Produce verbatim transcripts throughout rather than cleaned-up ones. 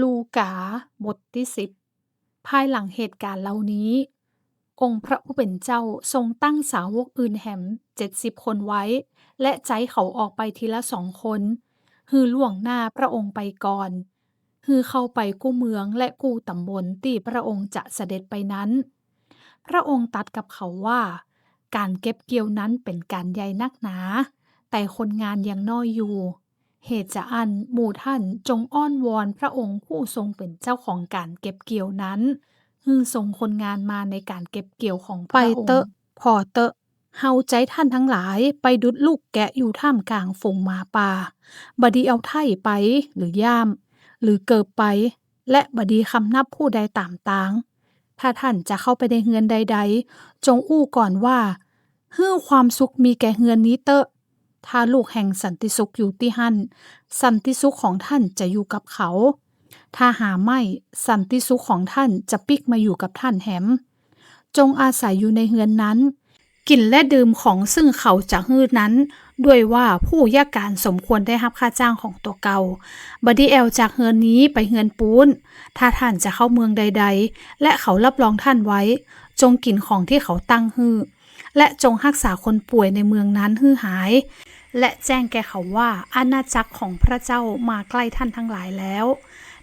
ลูกา บทตี้สิบ ภายหลังเหตุก๋ารณ์เหล่านี้ องค์พระผู้เป๋นเจ้าทรงตั้งสาวกอื่นแหมเจ็ดสิบคนไว้ และใจ๊เขาออกไปทีละสองคน หื้อล่วงหน้าพระองค์ไปก่อน หื้อเข้าไปกู้เมืองและกู้ต๋ำบลตี้พระองค์จะเสด็จไปนั้น พระองค์ตรัสกับเขาว่า ก๋านเก็บเกี่ยวนั้นเป๋นก๋านใหญ่นักหนา แต่คนงานยังน้อยอยู่ เหตุจาอั้นหมู่ท่านจงอ้อนวอนพระองค์ผู้ทรงเป๋นเจ้าของก๋านเก็บเกี่ยวนั้น หื้อส่งคนงานมาในก๋านเก็บเกี่ยวของพระองค์ ไปเต๊อะ ผ่อเต๊อะ เฮาใจ๊ท่านทั้งหลายไปดุจลูกแกะอยู่ท่ามกลางฝูงหมาป่า บ่ดีเอาไถ่ไป หรือย่าม หรือเกิบไป และบ่ดีคำนับผู้ใดต๋ามตาง ถ้าท่านจะเข้าไปในเฮือนใดๆ จงอู้ก่อนว่า หื้อความสุขมีแก่เฮือนนี้เต๊อะ ถ้าลูกแห่งสันติสุขอยู่ตี้หั้น สันติสุขของท่านจะอยู่กับเขา ถ้าหาไม่ สันติสุขของท่านจะปิ๊กมาอยู่กับท่านแหม จงอาศัยอยู่ในเฮือนนั้น กิ๋นและดื่มของซึ่งเขาจะหื้อนั้น ด้วยว่าผู้ยากก๋านสมควรได้ฮับค่าจ้างของตั๋วเก่า บ่ดีแอ่วจากเฮือนนี้ไปเฮือนปู๊น ถ้าท่านจะเข้าเมืองใดๆ และเขาฮับรองท่านไว้ จงกิ๋นของที่เขาตั้งหื้อ และจงฮักษาคนป่วยในเมืองนั้นหื้อหาย และแจ้งแก่เขาว่าอาณาจักรของพระเจ้ามาใกล้ท่านทั้งหลายแล้ว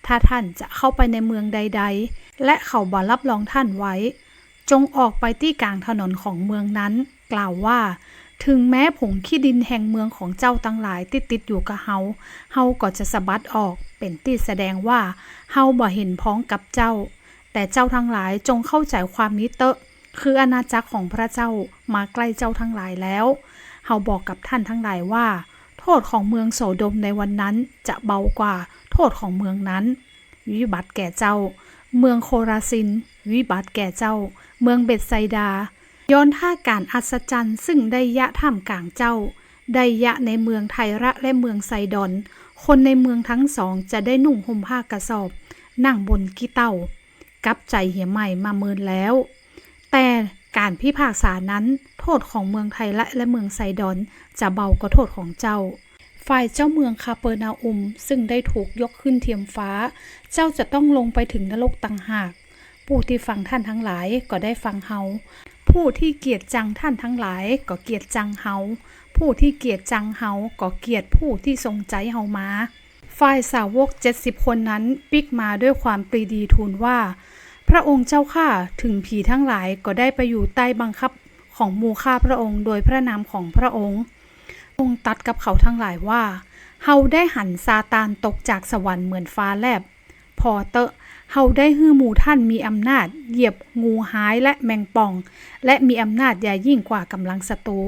ถ้าท่านจะเข้าไปในเมืองใดๆ และเขาบ่ฮับรองท่านไว้ จงออกไปตี้กลางถนนของเมืองนั้น กล่าวว่า ถึงแม้ผงขี้ดินแห่งเมืองของเจ้าตังหลายตี้ติดอยู่กับเฮา เฮาก็จะสะบัดออก เป๋นตี้แสดงว่าเฮาบ่เห็นพ้องกับเจ้า แต่เจ้าทั้งหลายจงเข้าใจ๋ความนี้เต๊อะ คืออาณาจักรของพระเจ้ามาใกล้เจ้าทั้งหลายแล้ว เฮาบอกกับท่านทั้งหลายว่า โทษของเมืองโสโดมในวันนั้นจะเบากว่าโทษของเมืองนั้น วิบัติแก่เจ้า เมืองโคราซิน วิบัติแก่เจ้า เมืองเบธไซดา ย้อนถ้าก๋านอัศจรรย์ซึ่งได้เยียะท่ามกลางเจ้า ได้เยียะในเมืองไทระและเมืองไซดอน คนในเมืองทั้งสองจะได้นุ่งห่มผ้ากระสอบ นั่งบนขี้เถ้า กับใจ๋เหียใหม่มาเมินแล้ว แต่ก๋านพิพากษานั้น โทษของเมืองไทระและเมืองไซดอนจะเบากว่าโทษของเจ้า ฝ่ายเจ้าเมืองคาเปอรนาอุม ซึ่งได้ถูกยกขึ้นเทียมฟ้า เจ้าจะต้องลงไปถึงนรกต่างหาก ผู้ที่ฟังท่านทั้งหลายก็ได้ฟังเฮา ผู้ที่เกลียดจังท่านทั้งหลายก็เกลียดจังเฮา ผู้ที่เกลียดจังเฮาก็เกลียดผู้ที่ทรงใจ๊เฮามา ฝ่ายสาวกเจ็ดสิบคนนั้นปิ๊กมาด้วยความปรีดีทูลว่า พระองค์เจ้าข้า ถึงผีทั้งหลายก็ได้ไปอยู่ใต้บังคับของหมู่ข้าพระองค์โดยพระนามของพระองค์ องค์ตรัสกับเขาทั้งหลายว่า เฮาได้หันซาตานตกจากสวรรค์เหมือนฟ้าแลบ ผ่อเต๊อะ เฮาได้หื้อหมู่ท่านมีอำนาจเหยียบงูฮ้ายและแมงป่อง และมีอำนาจใหญ่ยิ่งกว่ากำลังศัตรู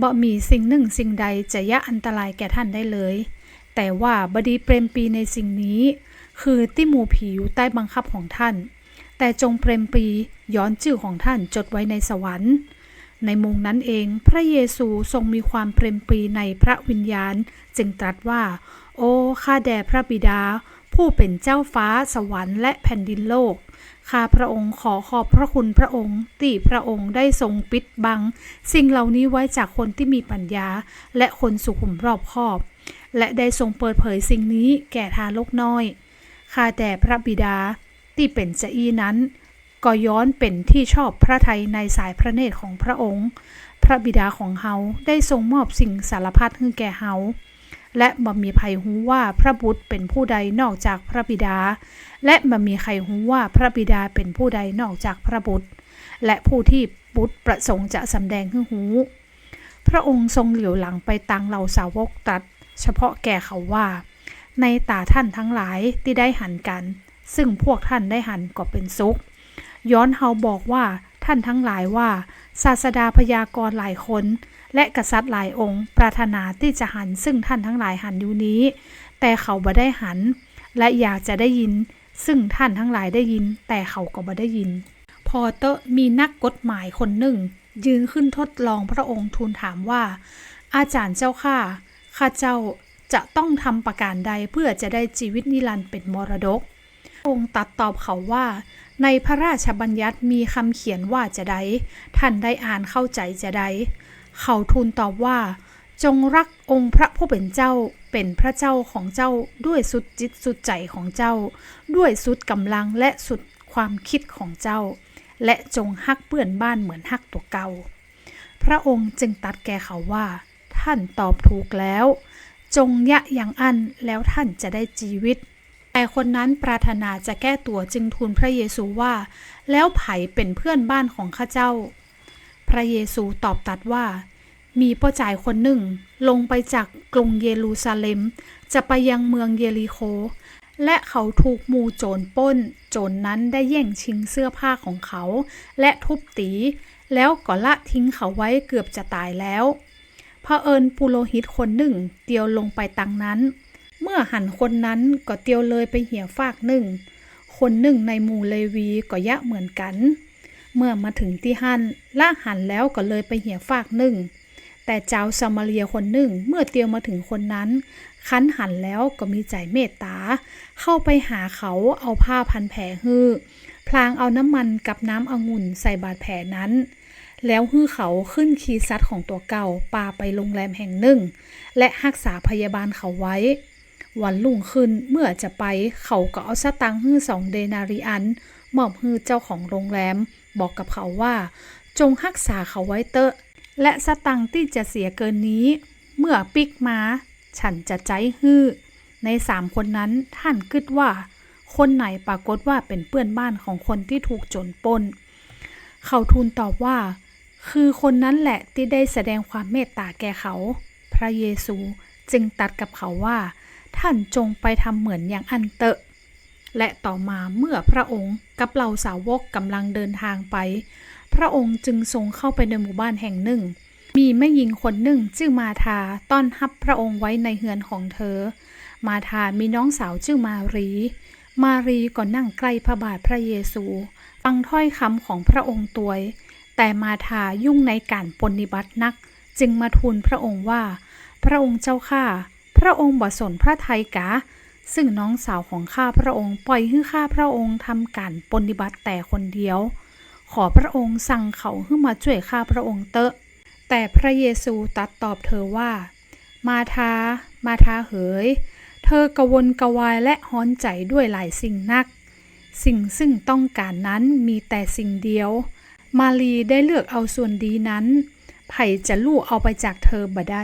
บ่มีสิ่งนึ่งสิ่งใดจะเยียะอันตรายแก่ท่านได้เลย แต่ว่าบ่ดีเปรมปรีในสิ่งนี้ คือตี้หมู่ผีอยู่ใต้บังคับของท่าน แต่จงเปรมปรีย้อนจื้อของท่านจดไว้ในสวรรค์ ในโมงนั้นเอง พระเยซูทรงมีความเปรมปรีในพระวิญญาณ จึงตรัสว่า โอ้ ข้าแด่พระบิดา ผู้เป๋นเจ้าฟ้าสวรรค์และแผ่นดินโลก ข้าพระองค์ขอขอบพระคุณพระองค์ ตี้พระองค์ได้ทรงปิดบังสิ่งเหล่านี้ไว้จากคนที่มีปัญญา และคนสุขุมรอบคอบ และได้ทรงเปิดเผยสิ่งนี้แก่ทารกน้อย ข้าแต่พระบิดา ตี้เป๋นจาอี้นั้น ก็ย้อนเป๋นที่ชอบพระทัยในสายพระเนตรของพระองค์ พระบิดาของเฮาได้ทรงมอบสิ่งสารพัดหื้อแก่เฮา และบ่มีใผฮู้ว่าพระบุตรเป๋นผู้ใดนอกจากพระบิดา และบ่มีใผฮู้ว่าพระบิดาเป๋นผู้ใดนอกจากพระบุตร และผู้ที่บุตรประสงค์จะสำแดงหื้อฮู้ พระองค์ทรงเหลียวหลังไปตางเหล่าสาวกตรัสเฉพาะแก่เขาว่า ในต๋าท่านทั้งหลายตี้ได้หันกั๋น ซึ่งพวกท่านได้หันก็เป๋นสุข ย้อนเฮาบอกว่าท่านทั้งหลายว่า ศาสดาพยากรณ์หลายคน และกษัตริย์หลายองค์ปรารถนาตี้จะหันซึ่งท่านทั้งหลายหันอยู่นี้ แต่เขาบ่ได้หัน และอยากจะได้ยินซึ่งท่านทั้งหลายได้ยิน แต่เขาก็บ่ได้ยิน ผ่อเต๊อะ มีนักกฎหมายคนนึ่งยืนขึ้นทดลองพระองค์ทูลถามว่า อาจ๋ารย์เจ้าข้า ข้าเจ้าจะต้องทำประก๋านใดเพื่อจะได้จีวิตนิรันดร์เป๋นมรดก พระองค์ตรัสตอบเขาว่า ในพระราชบัญญัติมีกำเขียนว่าจาใด ท่านได้อ่านเข้าใจ๋จาใด เขาทูลตอบว่า จงฮักองค์พระผู้เป๋นเจ้า เป๋นพระเจ้าของเจ้า ด้วยสุดจิตสุดใจ๋ของเจ้า ด้วยสุดก๋ำลังและสุดความกึ๊ดของเจ้า และจงฮักเปื้อนบ้านเหมือนฮักตั๋วเก่า พระองค์จึงตรัสแก่เขาว่า ท่านตอบถูกแล้ว จงเยียะอย่างอั้น แล้วท่านจะได้จีวิต แต่คนนั้นปรารถนาจะแก้ตั๋ว จึงทูลพระเยซูว่า แล้วใผเป๋นเปื้อนบ้านของข้าเจ้า พระเยซูตอบตรัสว่า มีป้อจายคนนึ่ง ลงไปจากกรุงเยรูซาเล็ม จะไปยังเมืองเยรีโค และเขาถูกหมู่โจ๋รปล้น โจ๋รนั้นได้แย่งชิงเสื้อผ้าของเขา และทุบตี๋ แล้วก็ละทิ้งเขาไว้เกือบจะต๋ายแล้ว เผอิญปุโรหิตคนนึ่งเตียวลงไปตังนั้น เมื่อหันคนนั้นก็เตียวเลยไปเหียฟากนึ่ง คนนึ่งในหมู่เลวีก็เยียะเหมือนกั๋น เมื่อมาเถิงตี้หั้น ละหันแล้วก็เลยไปเหียฟากนึ่ง แต่จาวสะมาเรียคนนึ่งเมื่อเตียวมาเถิงคนนั้น คันหันแล้วก็มีใจ๋เมตต๋า เข้าไปหาเขา เอาผ้าพันแผลหื้อ พลางเอาน้ำมันกับน้ำองุ่นใส่บาดแผลนั้น แล้วหื้อเขาขึ้นขี่สัตว์ของตั๋วเก่า ปาไปโรงแรมแห่งนึ่ง และฮักษาพยาบาลเขาไว้ วันรุ่งขึ้นเมื่อจะไป เขาก็เอาสตางค์หื้อสองเดนาริอัน มอบหื้อเจ้าของโรงแรม บอกกับเขาว่า จงฮักษาเขาไว้เต๊อะ และสตางค์ตี้จะเสียเกินนี้ เมื่อปิ๊กมา ฉันจะใจ๊หื้อ ในสามคนนั้นท่านกึ๊ดว่า คนไหนปรากฏว่าเป๋นเปื้อนบ้านของคนตี้ถูกโจ๋รปล้น เขาทูลตอบว่า คือคนนั้นแหละตี้ได้แสดงความเมตต๋าแก่เขา พระเยซูจึงตรัสกับเขาว่า ท่านจงไปทำเหมือนอย่างอั้นเต๊อะ และต่อมาเมื่อพระองค์กับเหล่าสาวกก๋ำลังเดินทางไป พระองค์จึงทรงเข้าไปในหมู่บ้านแห่งนึ่ง มีแม่ญิงคนนึ่งจื้อมารธาต้อนฮับพระองค์ไว้ในเฮือนของเธอ มารธามีน้องสาวจื้อมารีย์ มารีย์ก็นั่งใก้พระบาทพระเยซู ฟังถ้อยกำของพระองค์ตวย แต่มารธายุ่งในก๋านปรนนิบัตินัก จึงมาทูลพระองค์ว่า พระองค์เจ้าข้า พระองค์บ่สนพระทัยกา ซึ่งน้องสาวของข้าพระองค์ป่อยหื้อข้าพระองค์ทำก๋านปรนนิบัติแต่คนเดียว ขอพระองค์สั่งเขาหื้อมาจ้วยข้าพระองค์เต๊อะ แต่พระเยซูตรัสตอบเธอว่า มารธา มารธาเหย เธอกระวนกระวายและฮ้อนใจ๋ด้วยหลายสิ่งนัก สิ่งซึ่งต้องก๋านนั้นมีแต่สิ่งเดียว มารีย์ได้เลือกเอาส่วนดีนั้น ใผจะลู่เอาไปจากเธอบ่ได้